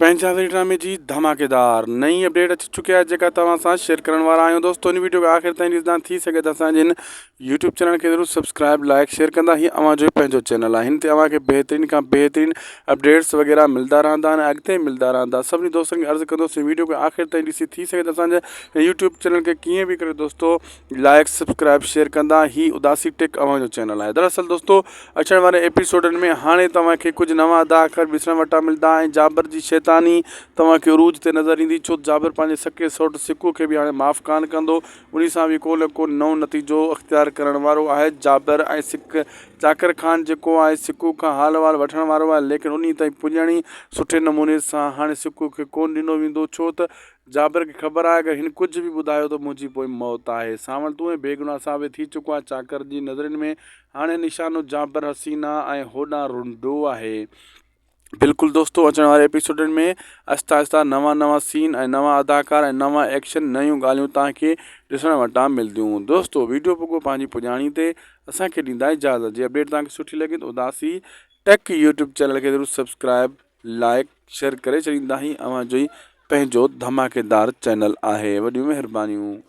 پنهنجا وري ڊرامي جي ڌماڪيدار نئين اپڊيٽ اچي چڪي آهي جيڪا توهان سان شيئر ڪرڻ وارا آهيون دوستو هن ويڊيو کي آخر تائين ڏسندا ٿي سگهي ته اسان جي هن يوٽيوب چينل کي ضرور سبسڪرائب لائڪ شيئر ڪندا هي اوهان جو پنهنجو چينل آهي هن تي اوهان کي بهترين کان بهترين اپڊيٽس وغيره ملدا رهندا آهن اڳتي ملدا رهندا سڀني دوستن کي عرض ڪندوس ويڊيو کي آخر تائين ڏسي ٿي سگهي ته اسان جي يوٽيوب چينل کي ڪيئن به ڪري دوستو لائڪ سبسڪرائب شيئر ڪندا هي اداسي ٽيڪ اوهان جو چينل آهي دراصل دوستو اچڻ واري ايپيسوڊن ۾ هاڻي توهان کي ڪجهه نوان اداڪار ڏسڻ وٽان ملدا ۽ جابر جي شيطاني توهان کي عروج تي نظر ايندي ڇو جابر پنهنجي سڪي سوٽ سڪو کي به هاڻي معاف ڪانه ڪندو انهي سان به ڪو نه ڪو نئون نتيجو اختيار ڪرڻ وارو آهي جابر ۽ سڪ چاڪر خان جيڪو آهي سڪو کان حال احوال وٺڻ وارو آهي ليڪن انهي تائين پڄڻي سٺي نموني سان هاڻي سڪو کي ڪونه ڏنو ويندو ڇو ته جابر کي خبر آهي اگر هن ڪجهه به ٻڌايو ته منهنجي پوء موت آهي. سانول تون ئي بيگناهه ثابت ٿي چڪو آهين. چاڪر جي نظرين ۾ هاڻي نشانو جابر، حسينا ۽ هوڏانهن رنڊو آهي. بلڪل دوستو اچڻ واري ايپيسوڊن ۾ آهسته آهسته نوان نوان سين ۽ نوان اداڪار ۽ نوان ايڪشن نيون ڳالهيون توهان کي ڏسڻ وٽان ملديون دوستو ويڊيو پڳو پنهنجي پڄاڻي تي اسان کي ڏيندا اجازت جي اپڊيٽ توهان کي سٺي لڳي ته اداسي ٽيڪ يوٽيوب چينل کي ضرور سبسڪرائب لائيڪ شيئر ڪري ڇڏيندا هي اوهان جو ئي پنهنجو ڌماڪيدار چينل آهي وڏيون مهربانيون.